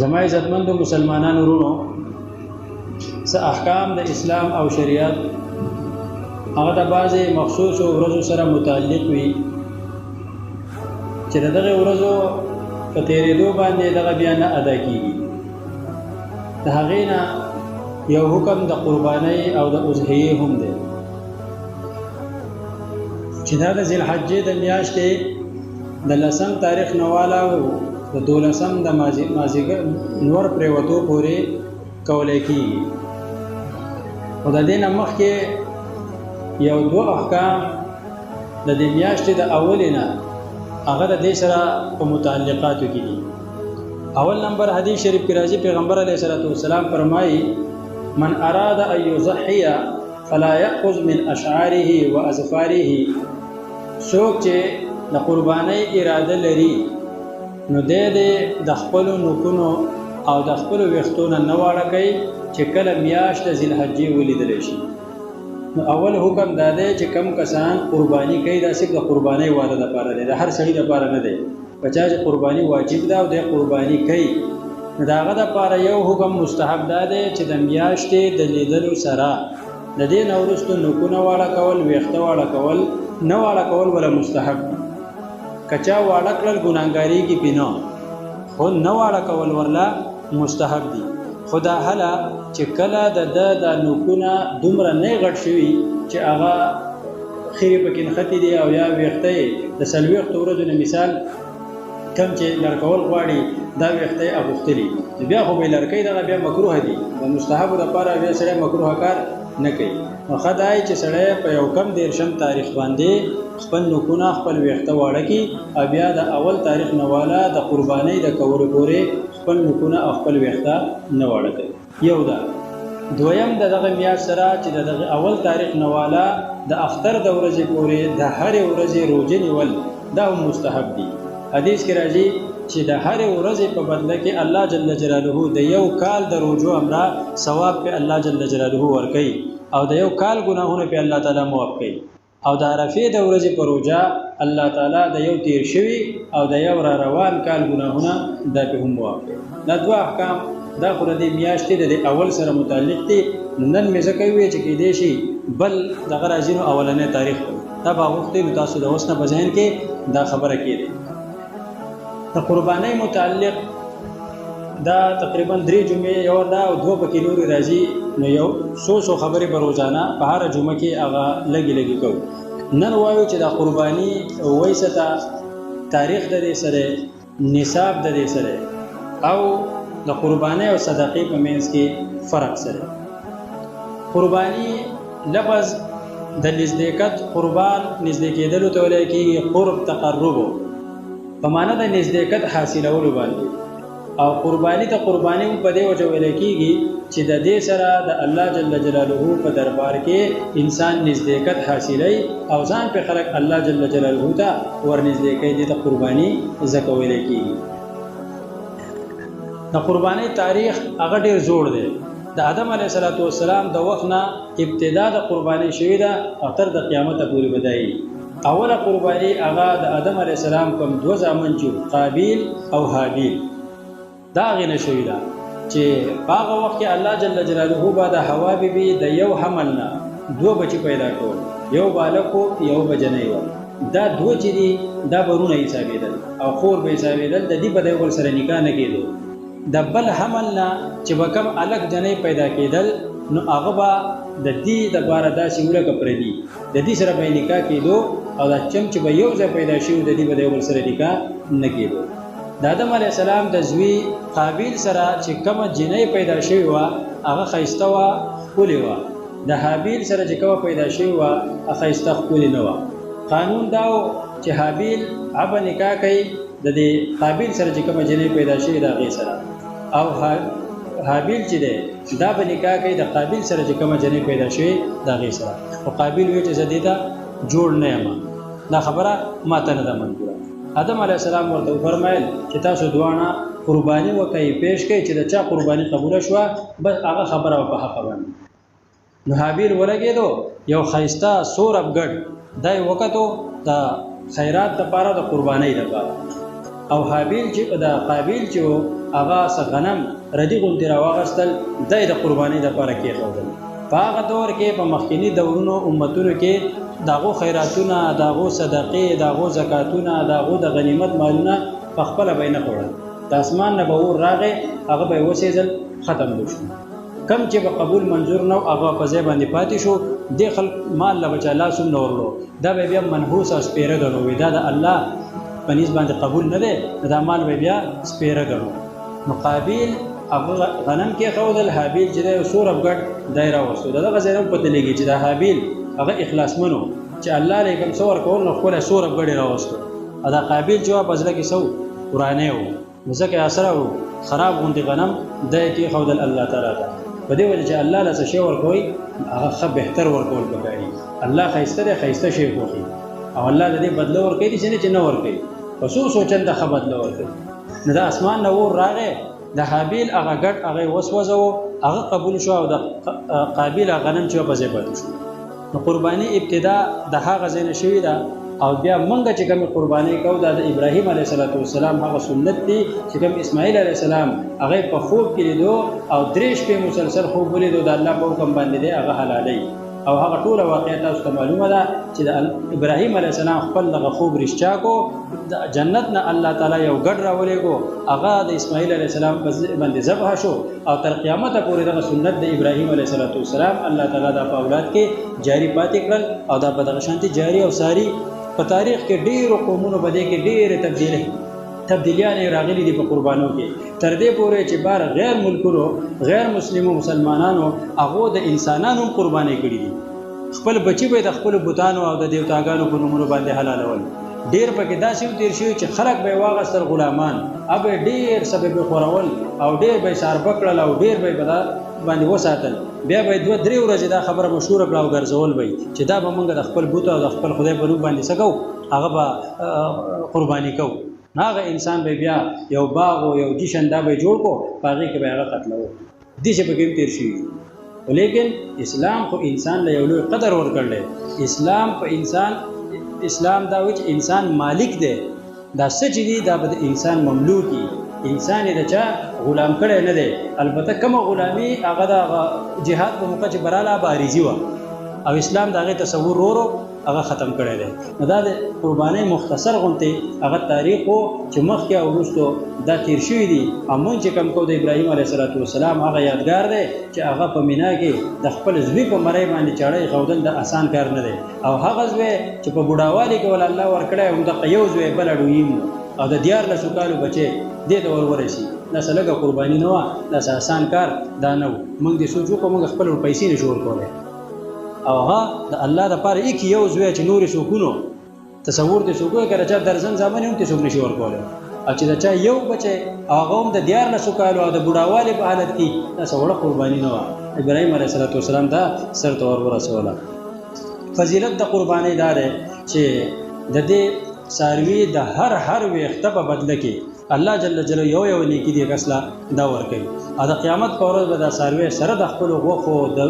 زما عزتمندو مسلمانانو وروڼو، څه احکام د اسلام او شریعت هغه د بعضې مخصوصو ورځو سره متعلق وي چې د دغه ورځو په تېرېدو باندې دغه بیا نه ادا کیږي. د هغې نه یو حکم د قربانۍ او د اضحیې هم دی چې دا د ذوالحجې د میاشتې د لسم تاریخ نه والا د دولسم د مازیګر نور پرېوتو پورې کولی کېږي. خو د دې نه مخکې یو دوه احکام د دې میاشتې د اولې نه هغه د دې سره په متعلقاتو کې دي. اول نمبر حدیث شریف کې راځي، پیغمبر علیه الصلاة والسلام فرمایي: من اراد ان یضحی فلا یأخذ من اشعاره واظفاره. څوک چې د قربانۍ اراده لري نو دی دې د خپلو نوکونو او د خپلو ویښتو نه نه واړه کوي چې کله میاشت د ذوالحجې ولیدلی شي. نو اول حکم دا دی چې کم کسان قرباني کوي، دا صرف د قربانۍ والا دپاره دی، د هر سړي دپاره نه دی. په چا چې قرباني واجب ده او دی قرباني کوي، نو د هغه دپاره یو حکم مستحب دا دی چې د میاشتې د لیدلو سره د دې نه وروسته نوکونه واړه کول، ویښته واړه کول، نه واړه کول وله مستحب دي. که چا واړه کړل ګناهګارېږي پې نه، خو نه واړه کول ورله مستحب دي. خو دا هله چې کله د ده دا نوکونه دومره نه غټ شوي چې هغه خیرې پکې نښتې دي او یا ویښته یې د 40 ورځو نه مثال کم چې لړکول غواړي دا ویښته یې اغوښتلي، نو بیا خو به یې لړکوي، دغه بیا مکروه دي. د مستحبو دپاره بیا سړی مکروه کار نه کوي. نو ښه دا چې سړی په یو کم 30 تاریخ باندې خپل نوکونه خپل ویښته واړه کړي او بیا د اول تاریخ نه والا د قربانۍ د کولو پورې خپل نوکونه او خپل ویښته نه واړه کوي. یو دا. دویم د دغه میاشت سره چې د دغه اول تاریخ نه والا د اختر د ورځې پورې د هرې ورځې روژه نیول دا هم مستحب دي. حدیث کې راځي چې د هرې ورځې په بدله کې الله جل جلاله د یو کال د روژو امره ثواب په الله جل جلاله ورکوي او د یو کال ګناهونه په الله تعالی معاف کوي. او د عرفې د ورځې په روژه الله تعالی د یو تیر شوي او د یو را روان کال ګناهونه دا په هم معاف کوي. دا دوه احکام دا خو د دې میاشتې د دې اول سره متعلق دي. نو نن مې ځکه وویل چې کېدای شي بل دغه راځي نو اولنی تاریخ به دا به غوښتې، نو تاسو د اوس نه په ذهن کې دا خبره کېدی. د قربانۍ متعلق دا تقریبا 3 جمعې یو دا او 2 پکې نورې راځي، نو یو څو څو خبرې به روزانه په هره جمعه کې هغه لږې لږې کوو. نن وایو چې دا قرباني وایسه ته تاریخ د دې سره، نصاب د دې سره او د قربانۍ او صدقې په منځ کې فرق سره. قرباني لفظ د نزدېکت، قربان نږدې کېدلو ته ویلی کېږي، قرب تقرب په معنی د نزدېکت حاصلولو باندې. او قرباني ته قرباني هم په دې وجه ویل کېږي چې د دې سره د الله جل جلاله په دربار کې انسان نزدېکت حاصلوي او ځان په خلک الله جل جلاله ته ورنږدې کوي، دې ته قرباني ځکه ویل کېږي. د قربانۍ تاریخ هغه ډېر زوړ دی. د آدم علیه الصلاة والسلام د وخت نه ابتدا د قربانۍ شوې ده او تر د قیامته پورې به دا وي. اوله قرباني هغه د آدم علیه السلام کوم 2 زامن چې قابیل او هابیل، دا هغې نه شوې ده چې په هغه وخت کې الله جل جلاله به د حوا بي بي د یو حمل نه 2 بچي پیدا کول، یو بالک و یو به جنۍ وه. دا 2 چې دي دا به وروڼه حسابېدل او خور به حسابېدل، د دې به د یو بل سره نکاح نه کېدو. د بل حمل نه چې به کوم هلک جنۍ پیدا کېدل نو هغه به د دې دپاره داسې و لکه پردي، د دې سره به یې نکاح کېدو او دا چم چې به یو ځای پیدا شوي د دې به د یو بل سره نکاح نه کېدو. د آدم علیه السلام د زوی قابیل سره چې کومه جنۍ پیدا شوې وه هغه ښایسته وه، ښکلې وه. د هابیل سره چې کومه پیدا شوې وه هغه ښایسته ښکلې نه وه. قانون دا و چې هابیل هغه نکاح کوي د دې قابیل سره چې کومه جنۍ پیدا شوې د هغې سره، او هابیل چې دی دا به نکاح کوي د قابیل سره چې کومه جنۍ پیدا شوې د هغې سره. خو قابیل ویل چې زه دې ته جوړ نه یم، دا خبره ما ته نه ده منظوره. آدم علیه السلام ورته وفرمایل چې تاسو دواړه قرباني وکړئ، پیش کړئ، چې د چا قرباني قبوله شوه بس هغه خبره به په حقه باندې. نو هابیل ولګېدو، یو ښایسته سور ابګډ دا یې وکتو د خیرات دپاره، د قربانۍ دپاره، او هابیل چې د قابیل چې هغه څه غنم ردي غوندې راواغستل، دا یې د قربانۍ دپاره کېښودل. په هغه دور کې، په مخکني دورونو امتونو کې، د هغو خیراتونه، د هغو صدقې، د هغو زکاتونه، د هغو د غنیمت مالونه په خپله به یې نه خوړل. د اسمان نه به اور راغی، هغه به یې وسېځل، ختم به شو. کم چې به قبول منظور نه و، هغه په ځای باندې پاتې شو. دې خلک مال له به چا لاس هم نه ورلو، دا به یې بیا منحوس او سپېره ګڼو، وي دا د الله په نیز باندې قبول نه دی، دا مال به یې بیا سپېره ګڼو. نو قابیل هغه غنم کېښودل، هابیل چې دی یو سور افګډ دا یې راوستو. د دغه ځای نه هم پته لګي چې د هابیل هغه اخلاصمن و، چې الله له یې کوم څه ورکول نو ښکلی سور افګډ یې راوستو. او دا قابیل چې وه په زړه کې څه و، ورانی و، نو ځکه یې سره و خراب غوندې غنم دا یې کېښودل الله تعالی ته. په دې وجه چې الله له څه شی ورکوي هغه ښه بهتر ورکول پکار دي. الله ښایسته دی، ښایسته شی خوښي، او الله د دې بدله ورکوي، داسې نه چې نه ورکوي، په څو څو چنده ښه بدله ورکوي. نو د اسمان نه اور راغی، د هابیل هغه ګډ هغه یې وسوځوه، هغه قبول شو، او د قابیل هغه غنم چې په ځای پاتې شو. نو قرباني ابتدا د هغه ځای نه شوې ده. او بیا موږ چې کومې قربانۍ کوو، دا د ابراهیم علیه الصلاة هغه سنت دي چې کوم اسماعیل علیه السلام هغه په خوب کې لیدو، او درې شپې مسلسل خوب ولیدو، د الله په حکم باندې دی هغه حلالوي. او هغه ټوله واقعه تاسو ته معلومه ده چې د ابراهیم علیه السلام خپل دغه خوب رښتیا کو، د جنت نه الله تعالی یو ګډ راولېږو، هغه د اسماعیل علیه السلام باندې ذبح شو، او تر قیامته پورې دغه سنت د ابراهیم علیه السلام الله تعالی دا په اولاد کې جاري پاتې کړل، او دا په دغه شانتې جاري او ساري. په تاریخ کې ډېرو قومونو په دې کې ډېرې تبدیلیانې راغلي دي په قربانو کې، تر دې پورې چې بار غیر ملکونو، غیر مسلمو مسلمانانو هغو د انسانانو هم قربانۍ کړي دي. خپل بچي به یې د خپلو بتانو او د دیوتاګانو په نومونو باندې حلالول. ډېر پکې داسې هم تېر شوي چې خلک به یې واغستل غلامان، هغه به یې ډېر څه به یې خورول، او ډېر به یې ساربه کړل، او ډېر به یې په دا باندې وساتل. بیا به یې دوه درې ورځې دا خبره مشهوره کړه او ګرځول به یې چې دا به موږ د خپل بت او د خپل خدای په نوم باندې څه کوو، هغه به قرباني کوو. هغه انسان به بیا یو باغ او یو جشن دا به یې جوړ کړو، په هغې کې به یې هغه قتلوو. داسې پکې هم تېر شوي دي. خو لیکن اسلام خو انسان له یو لوی قدر ورکړی دی. اسلام په انسان، اسلام دا وایي چې انسان مالک دی، دا څه چې دي دا به د انسان مملوک وي، انسان یې د چا غلام کړی نه دی. البته کومه غلامي هغه د هغه جهاد په موقع چې به راله به عارضي وه، او اسلام د هغې تصور ورو هغه ختم کړی دی. نو دا د قربانۍ مختصر غونتې هغه تاریخ و چې مخکې او وروستو دا تېر شوي دي. او موږ چې کوم کوو د ابراهیم علیه السلام هغه یادګار دی چې هغه په مینا کې د خپل زوی په مرۍ باندې چاړه ایښودل د اسان کار نه دی. او هغه زوی چې په بوډاوالي کې ول الله ورکړی همدغه یو زوی بل اډویم او د 13 کالو بچی دې ته ور ورسي، دا څه لږه قرباني نه وه، دا څه اسان کار دا نه و. موږ دې سوچ وکړو، موږ خپل پیسې نه شو ورکولی. او هغه د الله دپاره ایک یو زوی چې نورې څوکونو تصور دې څوک وکړي، که د چا درزن زامن یې هم ترې څوک نه شي ورکولی، او چې د چا یو بچی او هغه هم د 13 کالو او د بوډاوالي په حالت کې، دا څه وړه قرباني نه وه. ابراهیم علیه السلام دا سر ته ور ورسوله. فضیلت د قربانۍ دا دی چې د دې څاروي د هر هر ویښته په بدله کې الله جل جلاله یو یو نیکي دې کس له دا ورکوي. او د قیامت په ورځ به دا څاروی سره د خپلو غوښو، د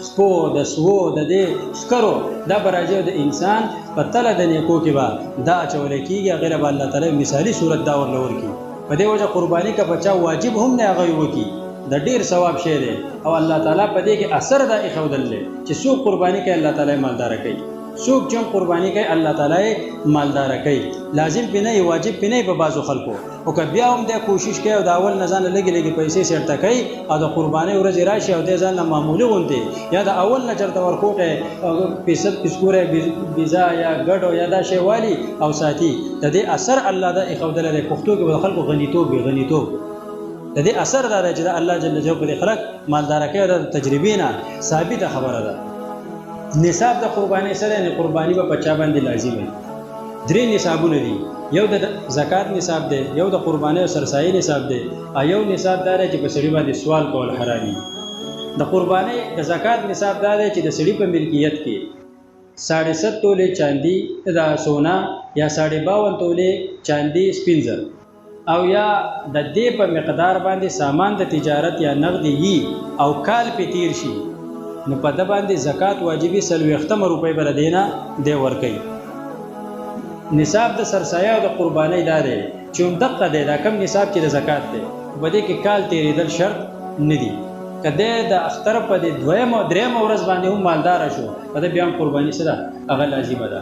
خپو، د سوو، د دې ښکرو دا به راځي، او د انسان په تله د نیکو کې به دا اچولی کېږي. هغې له به الله تعالی مثالي صورت دا ورله ورکړي. په دې وجه قرباني که په چا واجب هم نه هغه یې وکړي، د ډېر ثواب شی دی. او الله تعالی په دې کې اثر دا ایښودل دی چې څوک قرباني کوي الله تعالی یې مالداره کوي، څوک چې هم قرباني کوي الله تعالی یې مالداره کوي. لازم پې نه وي، واجب پې نه وي په بعضو خلکو، خو که بیا هم دی کوشش کوي او د اول نه ځانله لږې لږې پیسې سېرته کوي او د قربانۍ ورځې راشي او دی ځان له معمولي غوندې یا د اول نه چېرته ورکوټی پیسکوری بیزا یا ګډو یا دا شی والي او ساتي، د دې اثر الله دا ایښودلی دی. پښتو کې به د خلکو غنیتوب وي، غنیتوب د دې اثر دا دی چې د الله جل جلاله په دې خلک مالداره کوي. دا د تجربې نه ثابته خبره ده. نصاب د قربانۍ سره دی، قرباني به په چا باندې لازمه وي. درې نصابونه دي، یو د زکات نصاب دی، یو د قربانۍ او سرسایې نصاب دی، او یو نصاب دا دی چې په سړي باندې سوال کول حرام دي. د قربانۍ د زکات نصاب دا دی چې د سړي په ملکیت کې 7.5 تولې چاندي د سونا یا 52.5 تولې چاندي سپین زر او یا د دې په مقدار باندې سامان د تجارت یا نغد یي او کال پې تیر شي، نو په ده باندې زکات واجبي 40 روپۍ به د دې نه دی ورکوي. نصاب د سرسایه او د قربانۍ دا دی چې هم دقه دی، دا کم نصاب چې د زکات دی، په دې کې کال تېرېدل شرط نه دي. که دی د اختر په دې دویمه درېیمه ورځ باندې هم مالداره شو، په ده بیا هم قرباني څه ده؟ هغه لازمه ده.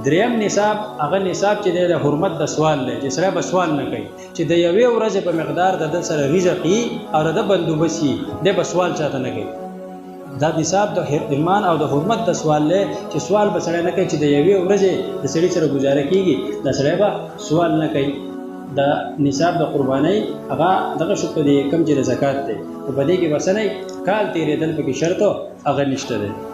دریم نصاب هغه نصاب چې دی د حرمت د سوال دی، چې سړی به سوال نه کوي، چې د یوې ورځې په مقدار د ده سره رزق وي او د ده بندوبست وي، دی به سوال چاته نه کوي. دا نصاب د حرمان او د حرمت د سوال دی چې سوال به سړی نه کوي، چې د یوې ورځې د سړي سره ګزاره کېږي، دا سړی به سوال نه کوي. د نصاب د قربانۍ هغه دغه شو په دې کم چې د زکات دی، خو په دې کې به څه نه کال تېرېدل پکې شرط هغه نشته دی.